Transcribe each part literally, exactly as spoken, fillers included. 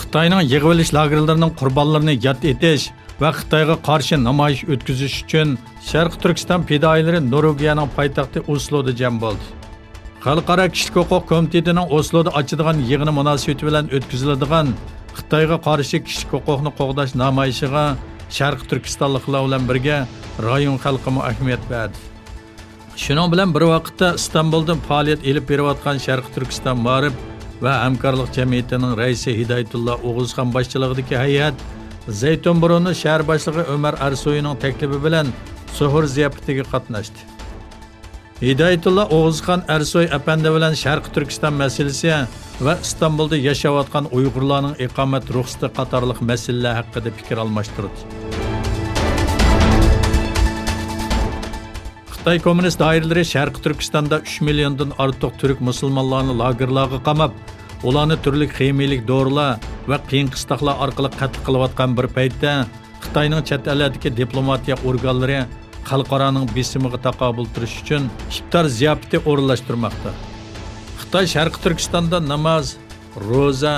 خىتاينىڭ يىغىۋېلىش لاگېرلىرىنىڭ قۇربانلىرىنى ياد ئېتىش ۋە خىتايغا قارشى نامايىش ئۆتكۈزۈش ئۈچۈن شەرقىي تۈركىستان پىدائىيلىرى نورۋېگىيەنىڭ پايتەختى ئوسلودا جەم بولدى. خەلقئارا كىشىلىك ھوقۇق كومىتېتىنىڭ ئوسلودا ئاچىدىغان يىغىنى مۇناسىۋىتى بىلەن ئۆتكۈزۈلىدىغان خىتايغا قارشى كىشىلىك ھوقۇقنى قوغداش نامايىشىغا شەرقىي تۈركىستانلىقلار بىلەن بىرگە رايون خەلقىمۇ ئەھمىيەت بەردى. شۇنىڭ بىلەن بىر ۋاقىتتا، ئىستانبۇلدا پائالىيەت ئېلىپ بېرىۋاتقان شەرقىي تۈركىستان مائارىپ ۋە ھەمكارلىق جەمئىيىتىنىڭ رەئىسى ھىدايەتۇللا ئوغۇزخان باشچىلىقىدىكى ھەيئەت زەيتۇنبۇرۇندا شەھەر باشلىقى ئۆمەر ئەرسوينىڭ تەكلىپى بىلەن سوھۇر زىياپىتىگە قاتناشتى. ھىدايەتۇللا ئوغۇزخان ئەرسوي ئەپەندى بىلەن شەرقىي تۈركىستان مەسىلىسى ۋە ئىستانبۇلدا ياشاۋاتقان ئۇيغۇرلارنىڭ ئىقامەت رۇخسىتى قاتارلىق مەسىلىلەر ھەققىدە پىكىر ئالماشتۇردى. خىتاي كوممۇنىست دائىرىلىرى شەرقىي تۈركىستاندا ئۈچ مىليوندىن ئارتۇق تۈرك مۇسۇلمانلارنى لاگېرلارغا قاماپ، ئۇلارنى تۈرلۈك خىمىيىلىك دورىلار ۋە قىيىن قىستاقلار ئارقىلىق قەتل قىلىۋاتقان بىر پەيتتە، خىتاينىڭ چەت ئەللەردىكى دىپلوماتىيە ئورگانلىرى خەلقئارانىڭ بېسىمىغا تاقابىل تۇرۇش ئۈچۈن ئىپتار زىياپىتى ئورۇنلاشتۇرماقتا. خىتاي شەرقىي تۈركىستاندا ناماز، روزا،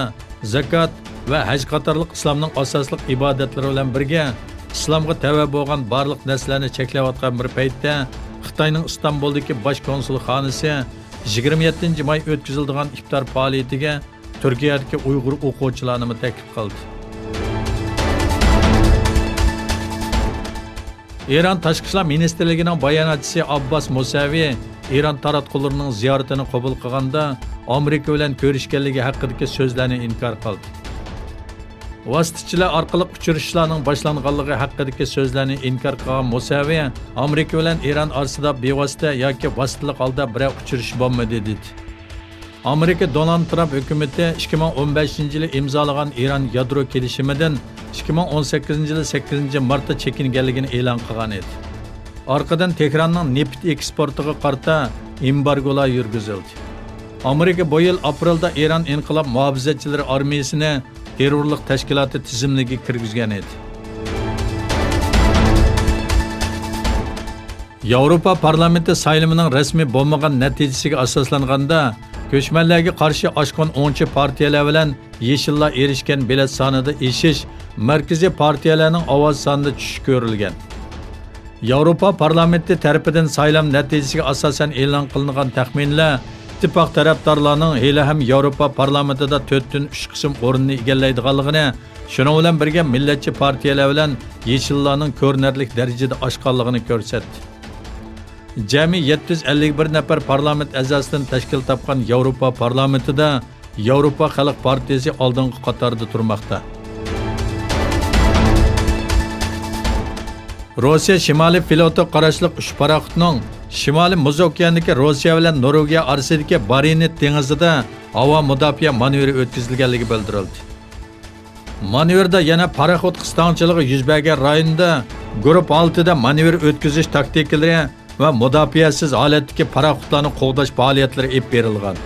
زاكات ۋە ھەج قاتارلىق ئىسلامنىڭ ئاساسلىق ئىبادەتلىرى بىلەن بىرگە، ئىسلامغا تەۋە بولغان بارلىق نەرسىلەرنى چەكلەۋاتقان بىر پەيتتە، خىتاينىڭ ئىستانبۇلدىكى باش كونسۇلخانىسى يىگىرمە يەتتىنچى ماي ئۆتكۈزۈلىدىغان ئىپتار پائالىيىتىگە تۈركىيەدىكى ئۇيغۇر ئوقۇغۇچىلارنىمۇ تەكلىپ قىلدى. ئىران تاشقى ئىشلار مىنىستىرلىكىنىڭ باياناتچىسى ئابباس مۇسەۋى ئىران تاراتقۇلىرىنىڭ زىيارىتىنى قوبۇل قىلغاندا، ئامېرىكا بىلەن كۆرۈشكەنلىكى ھەققىدىكى سۆزلەرنى ئىنكار قىلدى. ۋاسىتىچىلەر ئارقىلىق ئۇچرىشىشلارنىڭ باشلانغانلىقى ھەققىدىكى سۆزلەرنى ئىنكار قىلغان مۇسەۋى، ئامېرىكا بىلەن ئىران ئارىسىدا بىۋاسىتە ياكى ۋاسىتىلىق ھالدا بىرەر ئۇچرىشىش بولمىدى، دېدى. ئامېرىكا دونالد ترامپ ھۆكۈمىتى ئىككى مىڭ ئون بەشىنچى يىلى ئىمزالىغان ئىران يادرو كېلىشىمىدىن ئىككى مىڭ ئون سەككىزىنچى يىلى سەككىزىنچى مارتتا چېكىنگەنلىكىنى ئېلان قىلغان ئىدى. ئارقىدىن تېھراننىڭ نېفىت ئېكسپورتىغا قارىتا ئېمبارگولار يۈرگۈزۈلدى. ئامېرىكا بۇ يىل ئاپرېلدا ئىران ئىنقىلاب مۇھاپىزەتچىلىرى ئارمىيىسىنى تېررورلۇق تەشكىلاتى تىزىملىكىگە كىرگۈزگەن ئىدى. ياۋروپا پارلامېنتى سايلىمىنىڭ رەسمىي بولمىغان نەتىجىسىگە ئاساسلانغاندا، كۆچمەنلەرگە قارشى ئاشقۇن ئوڭچى پارتىيەلەر بىلەن يېشىللار ئېرىشكەن بېلەت سانىدا ئېشىش مەركىزىي پارتىيەلەرنىڭ ئاۋاز سانىدا چۈشۈش كۆرۈلگەن. ياۋروپا پارلامېنتى تەرىپىدىن سايلام نەتىجىسىگە ئاساسەن ئېلان قىلىنغان تەخمىنلەر ئىتتىپاق تەرەپدارلارنىڭ ھېلىھەم ياۋروپا پارلامېنتىدا تۆتتىن ئۈچ قىسىم ئورۇننى ئىگىلەيدىغانلىقىنى، شۇنىڭ بىلەن بىرگە مىللەتچى پارتىيەلەر بىلەن يېشىللارنىڭ كۆرۈنەرلىك دەرىجىدە ئاشقانلىقىنى كۆرسەتتى. جەمئىي يەتتە يۈز ئەللىك بىر نەپەر پارلامېنت ئەزاسىدىن تەشكىل تاپقان ياۋروپا پارلامېنتىدا ياۋروپا خەلق پارتىيىسى ئالدىنقى قاتاردا تۇرماقتا. روسىيە شىمالىي فلوتىغا قاراشلىق ئۈچ پاراخوتنىڭ شىمالىي مۇز ئوكياندىكى روسىيە بىلەن نورۋېگىيە ئارىسىدىكى بارېنت دېڭىزىدا ھاۋا مۇداپىئە مانېۋىرى ئۆتكۈزۈلگەنلىكى بىلدۈرۈلدى. مانېۋىردا يەنە پاراخوت قىستاڭچىلىقى يۈز بەرگەن رايوندا گۇرۇپپا ھالىتىدە مانېۋىر ئۆتكۈزۈش تاكتىكىلىرى ۋە مۇداپىئەسىز ھالەتتىكى پاراخوتلارنى قوغداش پائالىيەتلىرى ئېلىپ بېرىلغان.